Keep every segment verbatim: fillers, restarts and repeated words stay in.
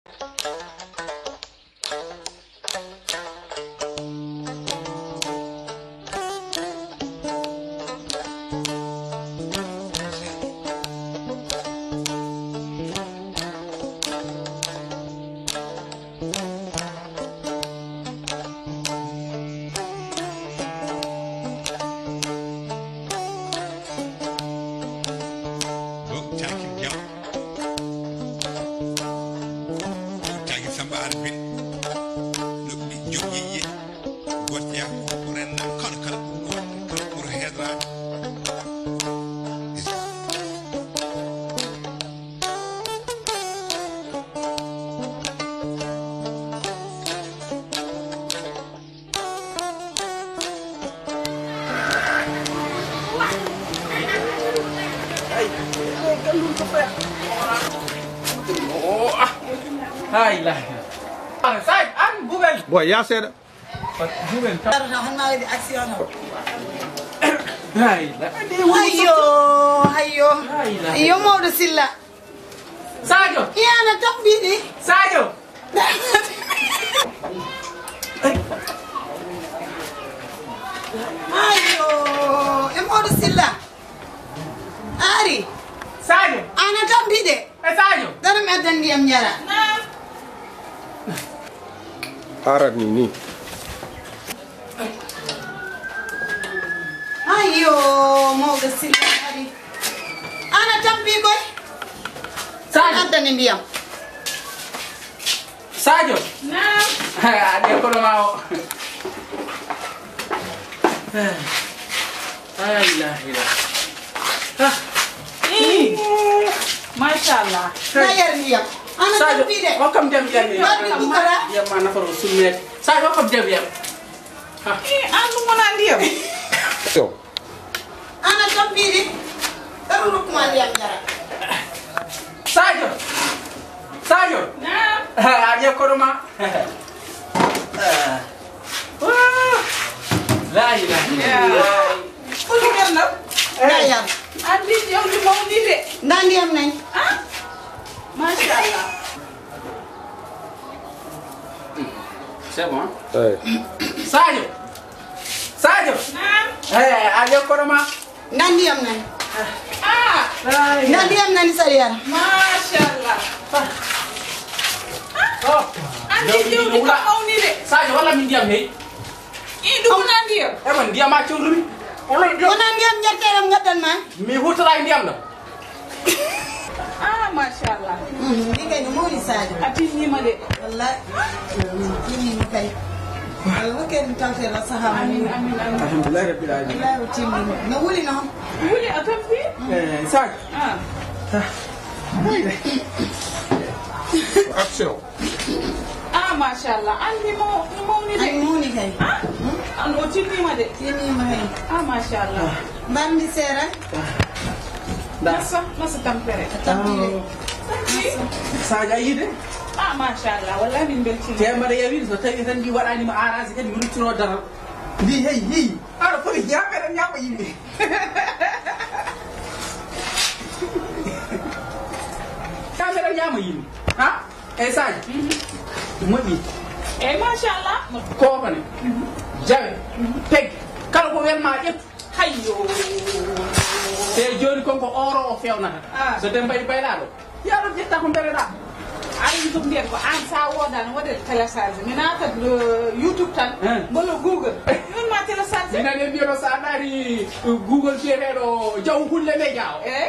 Ɗo cakin jam. Cakin Samba Arfin. Ɗo ɓe jogi yiye. Goɗɗo yaa ko ɓuren nan kala kala ɓurɗo waɗde, kala ɓurɗo heedraade. Hay la. Sadio, an Boubacar. Boy, yaa seeɗa. Boubacar. Darata hannaa waɗi action o. Hay la. Hayyo, hayyo. Hay la. Yo mawɗo Silla. Sadio. Iyana tambiɗi. Sadio. Ayo, e Modou Silla. Ari. Sadio. Ana tambiɗe. E Sadio. Dara mi addan ndiyam njara. Arat ni ni. Ayo, Modou Silla ari. Ana tampi koy. Sadio. Addani ndiyam. Sadio. Naam. A de kono ma o. Ay, la, la. Ah. Ii. Machallah. Na yar ndiyam. Ana tampi de. Hokkam ndiyam, ndiyam. Barbi bukara. Ndiyam ma nafaro sunnet. Sadio, hokkam ndiyam, ndiyam. Ah. Ii, an ɗum wona ndiyam. Yo. Ana tampiɗi, ɗaru rokkuma ndiyam jara. Sadio. Sadio. Naam. A ƴeew koɗo ma. La ilaha illallah. Kuli ɓernam. Ndayam. An ndi jawdi mawni de. Nda ndiyam nani. Ah. Machallah. C'est bon. Hey. Sadio. Sadio. Naam. Hey, a ƴeew koɗo ma. Nda ndiyam nani. Ah. Nda ndiyam nani Sadio. Machallah. Oh. An ndi jawdi ka mawni de. Sadio, walla min ndiyam hey. I ɗum wona ndiyam. E man ndiyam a cewndumi. Wona ndiyam ƴetteɗam ngaddan ma. Mi hutora e ndiyam ɗam. Ah, machallah. Ni kay no mawni Sadio. A tinnima de. Wallahi. Tinnima kay. Allah hokke en tawte la sahaba. Amin, amin, amin. Alhamdulillah rabbil alamin. Wallahi o tinnima. No wuli noon? Wuli a tampi? Eh, Sadio. Ah. Action. Ah, machallah. An mi mo mi mawni de. An mawni kay. Ah? An o tinnima de. Tinnima kay. Ah, machallah. Mbarmi seera. Nasa, nasa tampere. Tampere. Sadio a yide. Ah, machallah. Wallahi min beltima. Te mbaɗa yawi so tawi tan ndi waɗanima arrangé kadi mi ruttino daral. Ndi hey hi. Aɗa foti yamere ñama yimɓe. Yamere ñama yimɓe. Ha? Eyyi Sadio. Moƴƴi. Eyyi machallah. Koofane. Jawe. Pegge. Kala ko welma ƴettu. Hayyo. Te joni kon ko oro o fewnata. Ah. So Demba e Baylaɗo. Yaɗo ƴetta ko mbereɗa. Aɗa yiɗi ko mbiyen ko an sa wodano waɗe télécharge. Mi natat YouTube tan. Mbolo Google. Ɗum ma télécharge. Ina ɓe mbiyano sa naati Google biyeteɗo jaw hulle media o. Eyyi.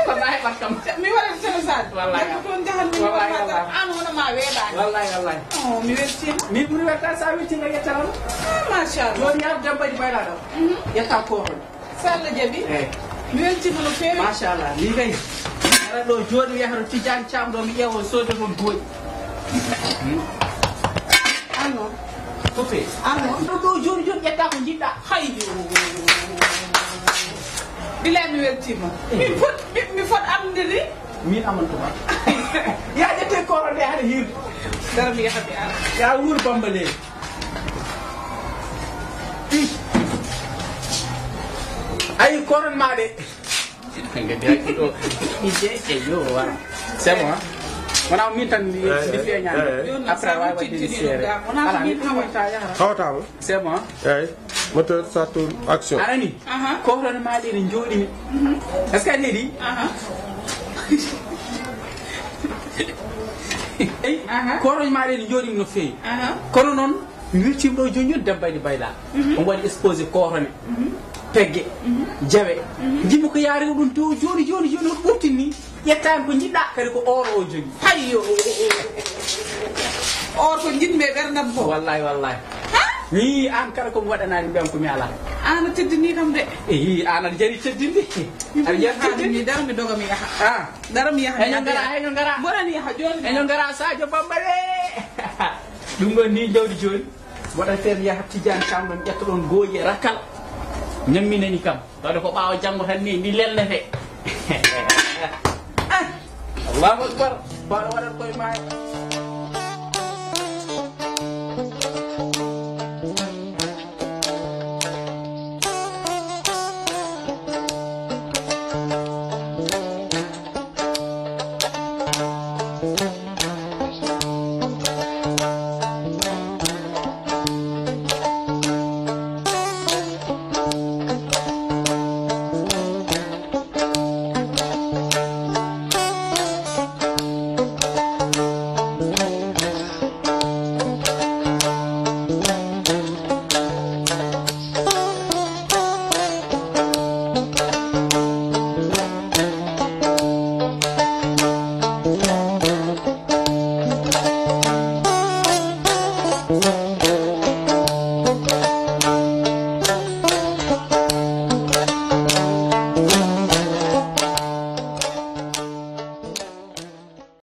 Ko na heɓat kam. Mi waɗat télécharge. Wallahi. Ko toon jahan mi wallahi, wallahi. An wona ma weeɓani. Wallahi, wallahi. Oh, mi weltima. Mi ɓuri welta sa weltima yettalano. Ah, machallah. Joni yar Demba e Baylaɗo. Yetta ko. So Allah jaɓi. Eyyi. Mi weltima no feewi. Machallah. Ni kay. Ara ɗo joni mi yaha to Tidiane Thiam ɗo mi ƴeewa sode ko gooƴi. Ano. Ko fe. Ano. Ɗo ɗo joni joni ƴetta ko jiɗɗa. Hayyo. Bilaay mi weltima. Min fot mi fot amde ni. Min amantuma. Ya ƴette koro nde hade hirde. Dara mi yaha mi ara. Ya wuur Bamba le. Ayi koron ma de. Ngadi hakki ɗo. Ije e yo wa. C'est bon, hein? Wona min tan ndi ndi feeñani. Après wawi wadde ndi seere. Ala ni ɗum wonta yahra. Hawataama. C'est bon. Eyyi. Moteur, ça tourne, action. Arani. Aha. Korone ma ɗe ne jooɗimi. Est-ce que a ɗeɗi? Aha. Korone ma ɗe ne jooɗimi no feewi. Aha. Kono noon mi wirtima ɗo joni joni Demba Bayla. On waɗi exposé korone. Pegge. Jawe. Jimmi ko yaari ɗum to joni joni joni hoto ɓurtin ni. Ƴettaani ko njiɗɗa, kadi ko or o jogii. Hayyo. Or ko njiɗmi e ɓerdam fof. Wallahi, wallahi. Ha? Ni an kala ko mi waɗanaani mbiyam ko mi alaa. An a teddini kam de. Eyi, an aɗa jari teddinde. Aɗa jari teddinde. Dara mi doga mi yaha. Ah. Dara mi yaha. Heño ngara, heño ngara. Borani yaha joni. Heño ngara Sadio Bambale. Ɗum ɗon ni jawdi joni. Waɗaten yaha Tidiane Thiam ɗon ƴetta ɗon gooƴi e rakkal. Ñamminani kam. Tawde ko ɓaawo janngo tan ni ndi lelnete. Allahu akbar. Baɗo waɗat koye maayo.